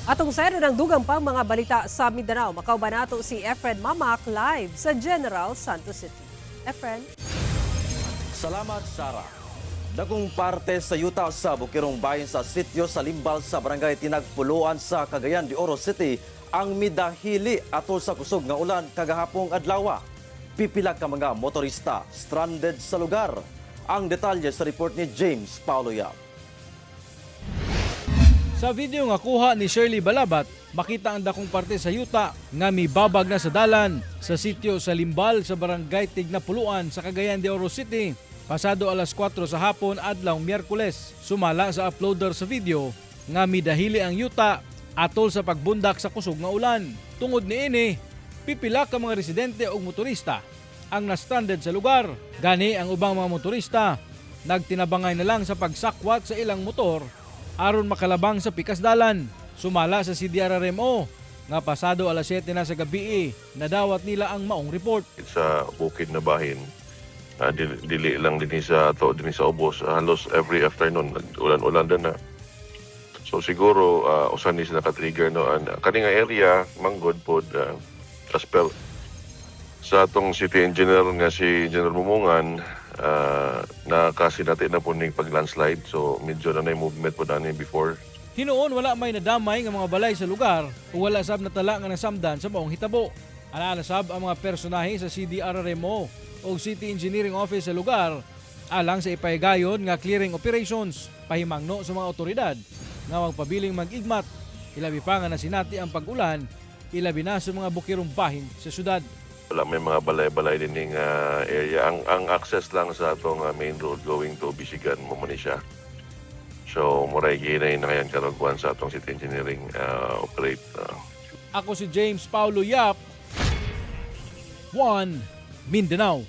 Atong sayro ng dugang pang mga balita sa Mindanao. Makauban nato si Efren Mamak live sa General Santos City. Efren? Salamat, Sara. Dagong parte sa yuta sa Bukirong Bayan sa sitio sa Limbal sa Barangay Tinagpuluan sa Cagayan de Oro City ang midahili atol sa kusog nga ulan kagahapong adlaw. Pipila ka mga motorista stranded sa lugar. Ang detalye sa report ni James Paulo Yap. Sa video nga kuha ni Shirley Balabat, makita ang dakong parte sa yuta nga mibabag na sa dalan sa sitio sa Limbal sa Barangay Tignapuluan sa Cagayan de Oro City. Pasado alas 4 sa hapon adlaw Miyerkules, sumala sa uploader sa video nga midahili ang yuta atol sa pagbundak sa kusog nga ulan. Tungod niini, pipila ka mga residente ug motorista ang na-stranded sa lugar. Gani ang ubang mga motorista nagtinabangay na lang sa pagsakwat sa ilang motor aron makalabang sa pikas dalan. Sumala sa CDRRMO nga pasado alas 7 na sa gabi, nadawat nila ang maong report. Sa bukid na bahin. Dili lang dinhi sa ato, dinhi sa ubos, halos every afternoon ulan-ulan din na. So siguro usan ni sila ka-trigger, no, and kani nga area manggod pod, as per sa atong city engineer nga si Engineer Mumungan, nakasinati na po ning pag-landslide, so medyo na movement po ani before. Hinuon wala may nadamay nga mga balay sa lugar ug wala sab natala nga nasamdan sa maong hitabo. Ana sab ang mga personahe sa CDRRMO o City Engineering Office sa lugar alang sa ipahigayon nga clearing operations, pahimangno sa mga otoridad nga magpabiling mag-igmat, ilabi pa nga nasinati ang pag-ulan, ilabi na sa mga bukirong bahin sa syudad. Wala may mga balay-balay din ning area. Ang access lang sa atong main road going to Bisigan mo man ni siya. So muray ginay na ngayon karong kuan sa atong city engineering operate. Ako si James Paulo Yap, 1 Mindanao.